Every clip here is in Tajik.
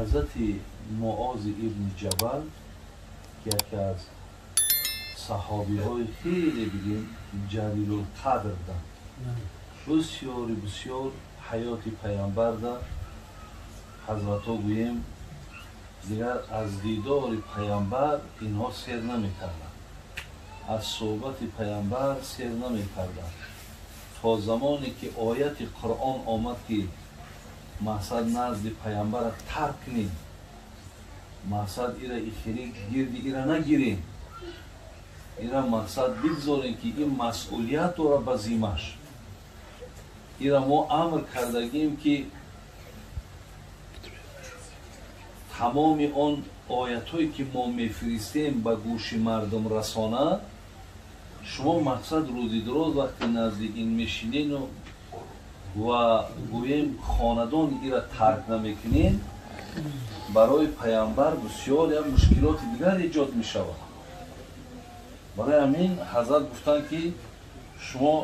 Ҳазрати Муози ибни Ҷабал яке аз саҳобиҳои хеле бигем ҷалилулқадр буданд. Бисёри бисёр ҳаёти паямбарда ҳазратҳо гӯем дигар аз дидори паямбар инҳо сер намекарданд, аз суҳбати паямбар сер намекарданд. То замоне ки ояти Қуръон омад ки мақсад назди паямбара тарк кунем, мақсад ира ихири гирди ира нагирем, ира мақсад бигзорем ки ин масъулият дора ба зимаш. Ира мо амр кардагим ки тамоми он оятҳое ки мо мефиристем ба гӯши мардум расонад, шумо мақсад рӯзи дуроз вақте назди ин мешинену ва гӯем хонадон ира тарк намекунем, барои паямбар бисёр як мушкилоти дигар эҷод мешавад. Барои ҳамин ҳазрат гуфтанд ки шумо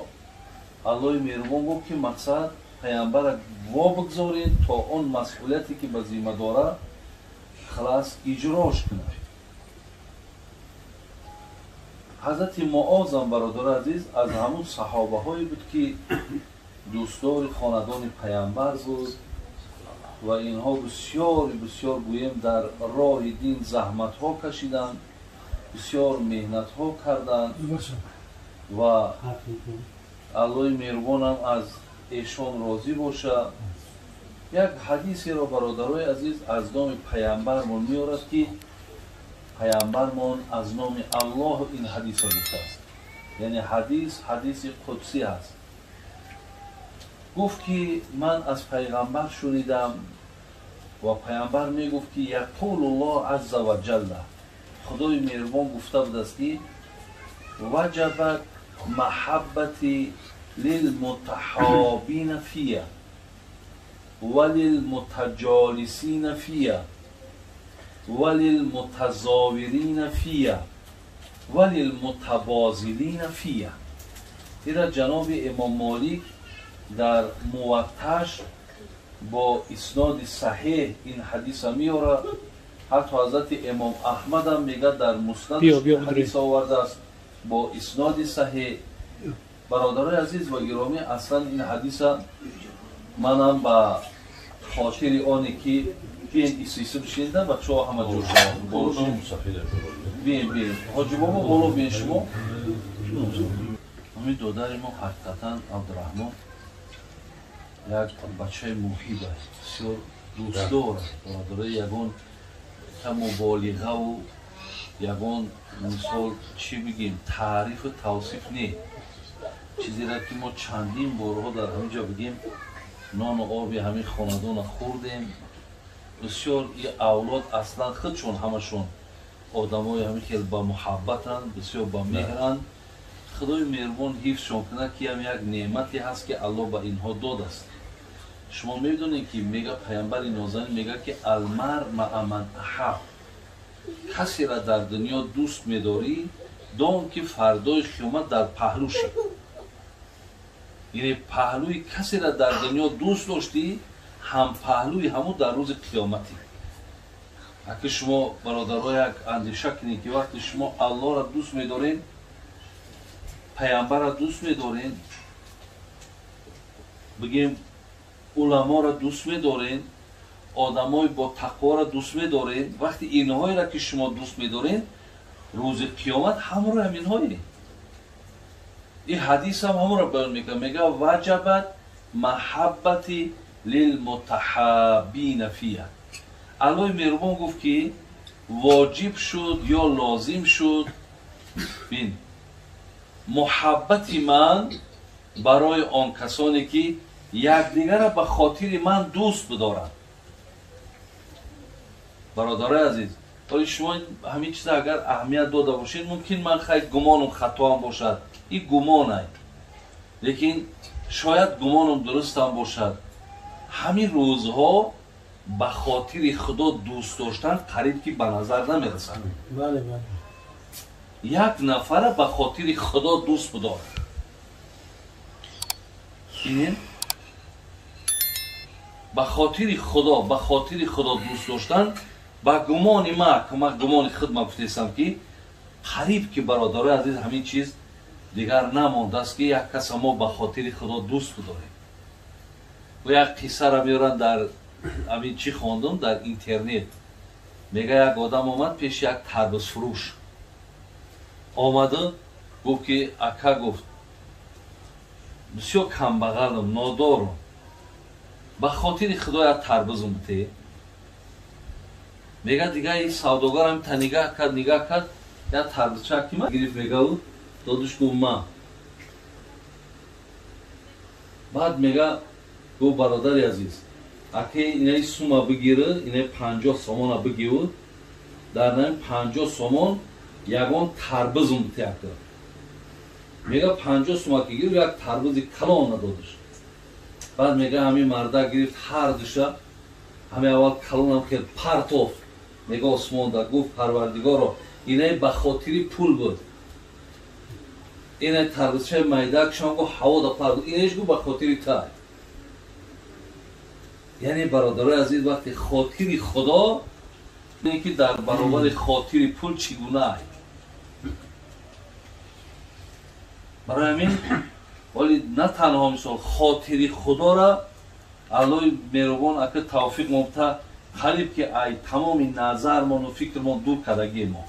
Аллоҳи меҳрубон гуфт ки мақсад паямбара во бигзоред то он масъулияте ки ба зимма дорад халас иҷрош кунад. Ҳазрати Муозам бародари азиз аз ҳамун саҳобаҳое буд ки дӯстдори хонадони паямбар буд ва инҳо бисёри бисёр гӯем дар роҳи дин заҳматҳо кашиданд, бисёр меҳнатҳо карданд ва Аллоҳи меҳрубонам аз эшон розӣ бошад. Як ҳадисеро бародарои азиз аз номи паямбармон меорад ки паямбармон аз номи Аллоҳ ин ҳадисро гуфтааст. Яъне ҳадис ҳадиси қудсӣ аст. Гуфт ки ман аз пайғамбар шунидам ва пайғамбар мегуфт ки яқулуллоҳ азза ва ҷалла, Худои меҳрубон гуфта будааст ки ваҷабат маҳаббати лилмутаҳобина фия ва лилмутаҷолисина фия ва лилмутазовирина фия ва лилмутабозилина фия. Ира ҷаноби Имом Молик дар Муватташ бо исноди саҳеҳ ин ҳадиса меорад. Ҳатто ҳазрати Имом Аҳмадам мегӯяд дар Муснад ҳадис овардааст бо исноди саҳеҳ. Бародарои азиз ва гиромӣ, аслан ин ҳадиса манам ба хотири оне ки биен исиси бишинида бачаҳо ҳама ҷо шаванд. Биен, биен ҳоҷи бобо боло биен шумо. Ҳамин додари мо ҳақиқатан Абдураҳмон як бачаи муҳиб аст, бисёр дӯстдор аст. Бародарои ягон та муболиғаву ягон мисол чӣ бигем таърифу тавсиф не, чизеро ки мо чандин борҳо дар ҳамин ҷо бигем нону оби ҳамин хонадона хӯрдем. Бисёр и авлод аслан худшон ҳамашон одамои ҳамин хел ба муҳаббатанд, бисёр ба меҳранд. Худои меҳрубон ҳифзшон кунад ки ҳам як неъмате ҳаст ки Аллоҳ ба инҳо додааст. Шумо медонед ки мега паямбари нозанин мега ки алмар маа ман аҳаб, касеро дар дунё дӯст медорӣ дон ки фардои қиёмат дар паҳлӯ шӣ. Яъне паҳлӯи касеро дар дунё дӯст доштӣ, ҳам паҳлӯи ҳамун дар рӯзи қиёматӣ. Аки шумо бародаро як андеша кунед ки вақте шумо Аллоҳро дӯст медоред, паямбарро дӯст медоред, бигем уламоро дӯст медоред, одамои бо тақворо дӯст медоред, вақте инҳоеро ки шумо дӯст медоред, рӯзи қиёмат ҳамроҳи ҳаминҳое. Ин ҳадис ҳам ҳамонро баён мекунад, мегӯяд ваҷабат маҳаббати лилмутаҳаббина фия. Аллоҳи меҳрубон гуфт ки воҷиб шуд ё лозим шуд бин муҳаббати ман барои он касоне ки якдигарро ба хотири ман дӯст бидоранд. Бародарои азиз, оё шумо ҳамин чиза агар аҳамият дода бошед, мумкин ман хай гумонум хатоам бошад, ин гумонай, лекин шояд гумонум дурустам бошад. Ҳамин рӯзҳо ба хотири Худо дӯст доштан қариб ки ба назар намерасад. Як нафара ба хотири Худо дӯст бидор. Бинед, Ба хотири Худо, ба хотири Худо дӯст доштан, ба гумони ма, ма гумони худ ма гуфтесам ки қариб ки бародарои азиз ҳамин чиз дигар намондааст ки як каса мо ба хотири Худо дӯст бидорем. Ва як қиссаро меоранд дар ҳамин чӣ хондум дар интернет. Мега як одам омад пеши як тарбузфурӯш. Омаду гуфт ки ака, гуфт, бисёр камбағалам, нодорам, ба хотири Худо як тарбузм бите. Мега дига ин савдогарам та нигаҳ кард, нигаҳ кард, як тарбузча ки гирифт, мега додуш, гуфт ма. Баъд мега гуфт бародари азиз, аке инаи сума бигирӣ, инаи 50 сомона бигиру, дар наи 50 сомон ягон тарбузм бите ака. Мега 50 сума ки гирифт, як тарбузи калон надодуш. Баъд мега ҳамин марда гирифт ҳар душа, ҳамин аввал калонам хел партофт, мега осмонда, гуфт парвардигоро, инаи ба хотири пул буд, инаи тарбузчаи майдакшам гуфт ҳаво да пард, инаиш гуфт ба хотири тай. Яъне бародарои азиз, вақте хотири Худо ки дар баробари хотири пул чӣ гуна ай. Барои ҳамин вале на танҳо мисол хотири Худора Аллоҳи меҳрубон ака тавфиқ мобта, қариб ки ай тамоми назармону фикрмон дур кардагии мо.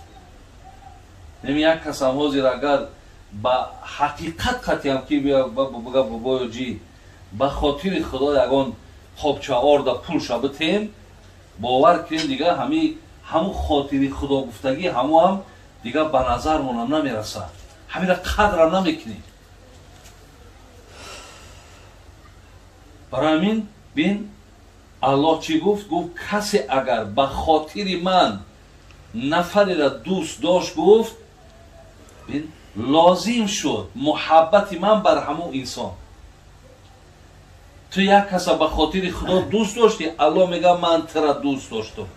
Неми як касам ҳозир агар ба ҳақиқат қатиам ки бага бобоё ҷи ба хотири Худо ягон хобча орда пулша битем, бовар кунем дига ҳами ҳаму хотири Худо гуфтагӣ ҳаму ҳам дига ба назармонам намерасад, ҳамира қадрам намекунем. Барои ҳамин бин Аллоҳ чӣ гуфт? Гуфт касе агар ба хотири ман нафареро дӯст дошт, гуфт бин лозим шуд муҳаббати ман бар ҳамун инсон. Ту як каса ба хотири Худо дӯст доштӣ, Аллоҳ мега ман тура дӯст доштум.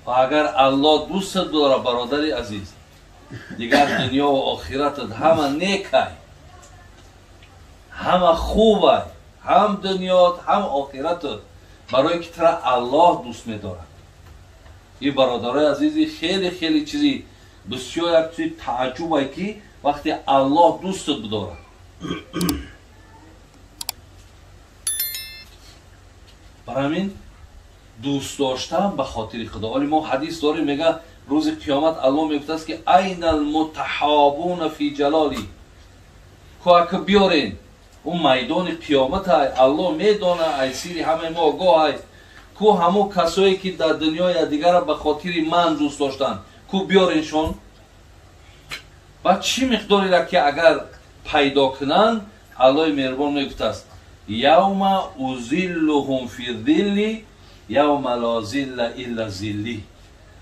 Ва агар Аллоҳ дӯстат дора, бародари азиз, дигар дунё ва охиратат ҳама некай, ҳама хубай, ҳам дунёт ҳам охиратат, барои ки тура Аллоҳ дӯст медорад. Ин бародарои азизи хеле хеле чизи бисёр як чизи тааҷҷубай ки вақте Аллоҳ дӯстат бидорад. Барои ҳамин дӯст доштан ба хотири Худо. Оли мо ҳадис дорем, мега рӯзи қиёмат Аллоҳ мегуфтааст ки айна алмутаҳобуна фи ҷалоли, ку ака биёрен ӯ майдони қиёмат ай, Аллоҳ медона, ай сири ҳамаи мо огоҳ ай, ку ҳамун касое ки дар дунё якдигарро ба хотири ман дӯст доштанд, ку биёреншон. Ба чӣ миқдореро ки агар пайдо кунанд, Аллоҳи меҳрубон мегуфтааст явма узиллуҳум фи зилли явма ла зилла илла зилли.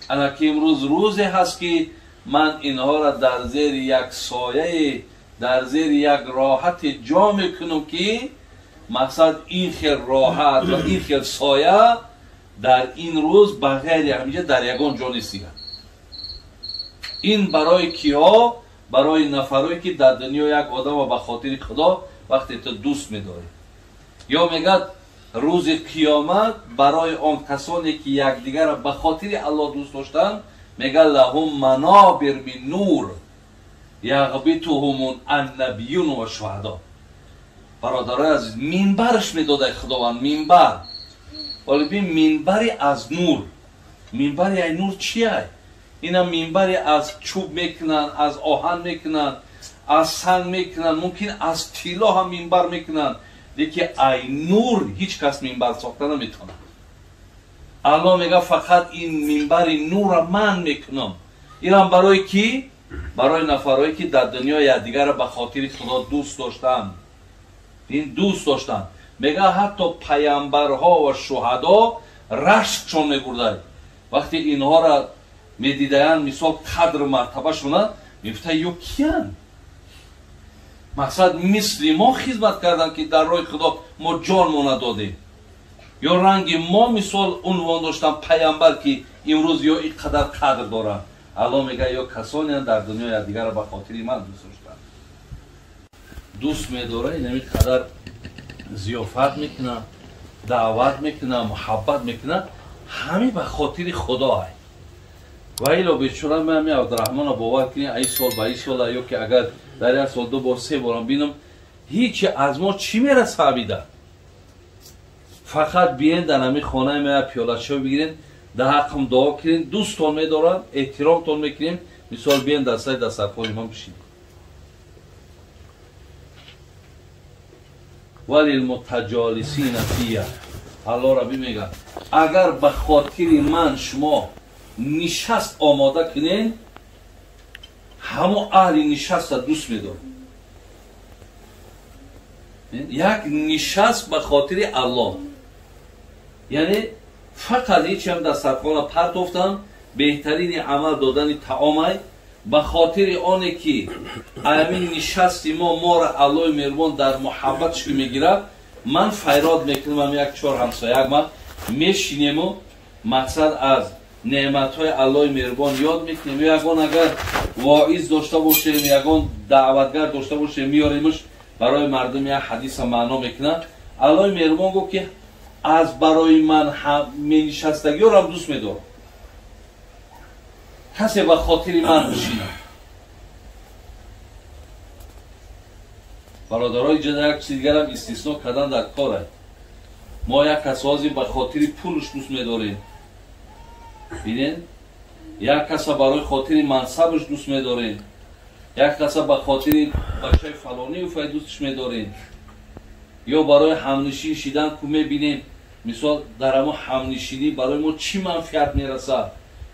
Ана ки имрӯз рӯзе ҳаст ки ман инҳоро дар зери як сояе, дар зери як роҳате ҷо мекунам ки мақсад ин хел роҳат ва ин хел соя дар ин рӯз ба ғайри ҳаминҷа дар ягон ҷо нест дигар. Ин барои киҳо? Барои нафарое ки дар дунё як одамро ба хотири Худо вақте ту дӯст медорӣ. Ё мегӯяд рӯзи қиёмат барои он касоне ки якдигарро ба хотири Аллоҳ дӯст доштанд, мегӯяд лаҳум манобир мин нур яғбитуҳум аннабиюн ва шуҳадо. Бародарои азиз, минбарш медодай Худованд, минбар. Вале бин минбари аз нур. Минбари ай нур чи ай? Ина минбари аз чӯб мекунанд, аз оҳан мекунанд, аз санг мекунанд, мумкин аз тилло ҳам минбар мекунанд, лекин ай нур ҳеҷ кас минбар сохта наметавонад. Аллоҳ мега фақат ин минбари нурра ман мекунам. Инам барои кӣ? Барои нафарое ки дар дунё якдигарро ба хотири Худо дӯст доштанд. Ин дӯст доштанд. Мега ҳатто паямбарҳо ва шуҳадо рашкшон мебурданд. Вақте инҳоро медидаянд, мисол қадру мартабашона, мегуфтанд ё киянд? Мақсад мисли мо хизмат карданд ки дар роҳи Худо мо ҷонмона додем. Ё ранги мо мисол унвон доштанд паямбар ки имрӯз ё ин қадар қадр доранд. Аллоҳ мегӯяд ё касонеанд дар дунё якдигарро ба хотири ман дӯст доштанд. Дӯст медорад, инами қадар зиёфат мекунад, даъват мекунад, муҳаббат мекунад, ҳами ба хотири Худо. Ва ило бечора ман ҳами Абдураҳмонро бовар кунед, ай сол ба ай сол, ё ки агар дар як сол 2 бор 3 борам бинам, ҳеҷ аз мо чӣ мераса абида? Фақат биен дар ҳами хонаи ма як пиёла чой бигирен, дар ҳаққам дуо кунед, дӯстон медорам, эҳтиромтон мекунем, мисол биен дар сари дастархони ман бишинед. Валилмутаҷолисина фия. Аллоҳ Рабби мегӯяд, агар ба хотири ман шумо нишаст омода кунед, ҳамо аҳли нишаста дӯст медорам. Як нишаст ба хотири Аллоҳ, яъне фақат ҳечам дастархона партофтам, беҳтарини амал додани таомай, ба хотири оне ки ҳамин нишасти мо моро Аллоҳи меҳрубон дар муҳаббатш ки мегирад, ман файрод мекунам, як 4 ҳамсояк ман мешинему мақсад аз неъматҳои Аллоҳи меҳрубон ёд мекунем. Ягон агар воиз дошта бошем, ягон даъватгар дошта бошем, меоремш барои мардум як ҳадиса маъно мекунад. Аллоҳи меҳрубон гуфт ки аз барои ман менишастагиёрам дӯст медорам, касе ба хотири ман бишинад. Бародарои ҷада, як чизи дигарам истисно кардан дар кор. Мо як касози ба хотири пулш дӯст медорем, бинед, як каса барои хотири мансабаш дӯст медорем, як каса ба хотири бачаи фалонию фай дӯстш медорем, ё барои ҳамнишин шидан ку мебинем, мисол дар ҳамо ҳамнишинӣ барои мо чӣ манфиат мерасад.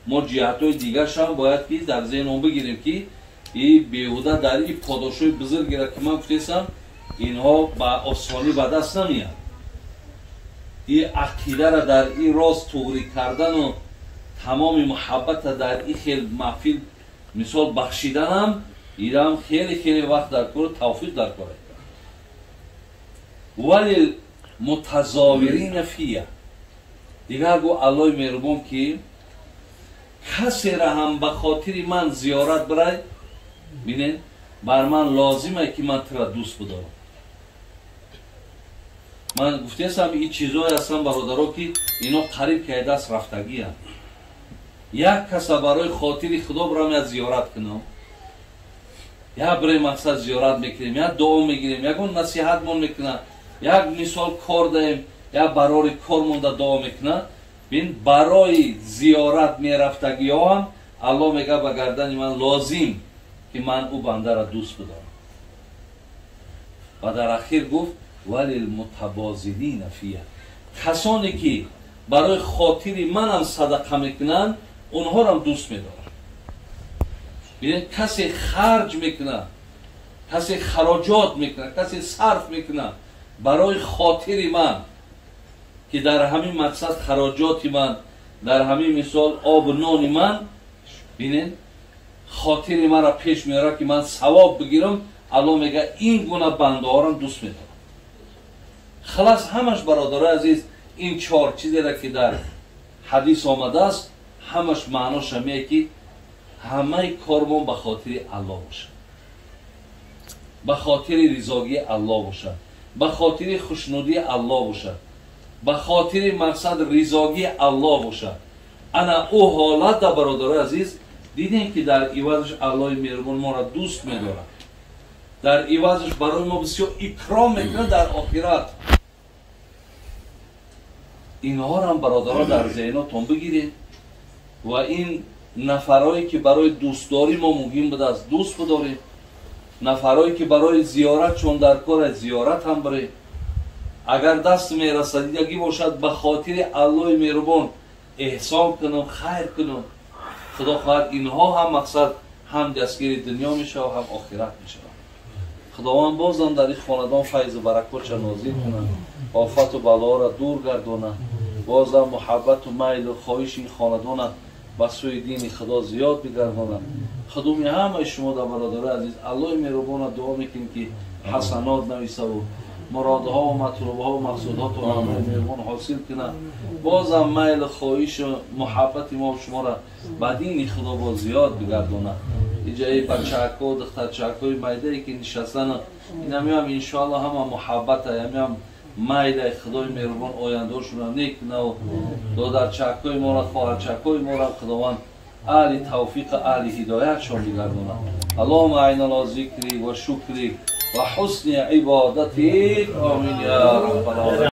Мо ҷиҳатҳои дигаршам бояд ки дар зеҳн он бигирем ки и беҳуда дар и подошҳои бузургера ки ман гуфтесам, инҳо ба осонӣ ба даст намеяд. И ақидара дар ин рост туғрӣ кардану тамоми муҳаббата дар ин хел маҳфил мисол бахшиданам, инам хеле хеле вақт дар кор, тавфиқ дар кор. Валил мутазовирина фия. Дигар гу Аллоҳи меҳрубон ки касера ҳам ба хотири ман зиёрат бирай, бинед, бар ман лозиме ки ман тура дӯст бидорам. Ман гуфтесам ин чизое ҳастам бародаро ки ино қариб ки даст рафтагианд. Як каса барои хотири Худо бирам як зиёрат кунам, як бирем мақсад зиёрат мекунем, як дуо мегирем, ягон насиҳатмон мекунад, як мисол кор даем, як барори кор монда дуо мекунад. Бин, барои зиёрат мерафтагиҳоам Аллоҳ мегӯяд ба гардани ман лозим ки ман ӯ бандара дӯст бидорам. Ва дар ахир гуфт валилмутабозилина фия. Касоне ки барои хотири манам садақа мекунанд, онҳорам дӯст медорам. Бинед, касе харҷ мекунад, касе хароҷот мекунад, касе сарф мекунад барои хотири ман, ки дар ҳамин мақсад хароҷоти ман, дар ҳамин мисол обу нони ман, бинед, хотири манро пеш меорад ки ман савоб бигирам, Аллоҳ мегӯяд ин гуна бандаҳорам дӯст медорам. Халас ҳамаш бародарои азиз, ин 4 чизеро ки дар ҳадис омадааст, ҳамаш маънош ҳамее ки ҳамаи кормон ба хотири Аллоҳ бошад, ба хотири ризогии Аллоҳ бошад, ба хотири хушнудии Аллоҳ бошад, ба хотири мақсад ризогии Аллоҳ бошад. Ана ӯ ҳолат да бародарои азиз, дидем ки дар ивазаш Аллоҳи меҳрубон моро дӯст медорад, дар ивазаш барои мо бисёр икром мекунад дар охират. Инҳорам бародаро дар зеҳнотон бигиред ва ин нафарое ки барои дӯстдорӣ мо муҳим будааст, дӯст бидоред. Нафарое ки барои зиёрат чун дар кор зиёрат ҳам биред. Агар даст мерасадидагӣ бошад, ба хотири Аллоҳи меҳрубон эҳсон кунам, хайр кунам. Худо хоҳад инҳо ҳам мақсад ҳам дастгири дунё мешавад, ҳам охират мешавад. Худованд бозам дар ин хонадон файзу баракотша нозил кунад, офату балоро дур гардонад, бозам муҳаббату майлу хоҳиши ин хонадона ба сӯи дини Худо зиёд бигардонад. Худуми ҳамаи шумо да бародарои азиз, Аллоҳи меҳрубона дуо мекунем ки ҳасанот нависаву муродҳо ва матлубҳо ва мақсудҳото Аллоҳи меҳрубон ҳосил кунад. Бозам майлу хоҳишу муҳаббати мо шуморо ба дини Худо боз зиёд бигардонад. Иҷаи бачаакҳо, духтарчаакҳои майдае ки нишастану инамиам иншоалло ҳама муҳаббата, ҳамиам Майдай Худои меҳрубон ояндаошонро нек кунаву додарчакҳои моро, хоҳарчакҳои моро Худованд аҳли тавфиқа, аҳли ҳидоятшон бигардонад. Аллоҳума аинна ала зикрик ва шукрик ва ҳусни ибодатик. Омин я раббал оламин.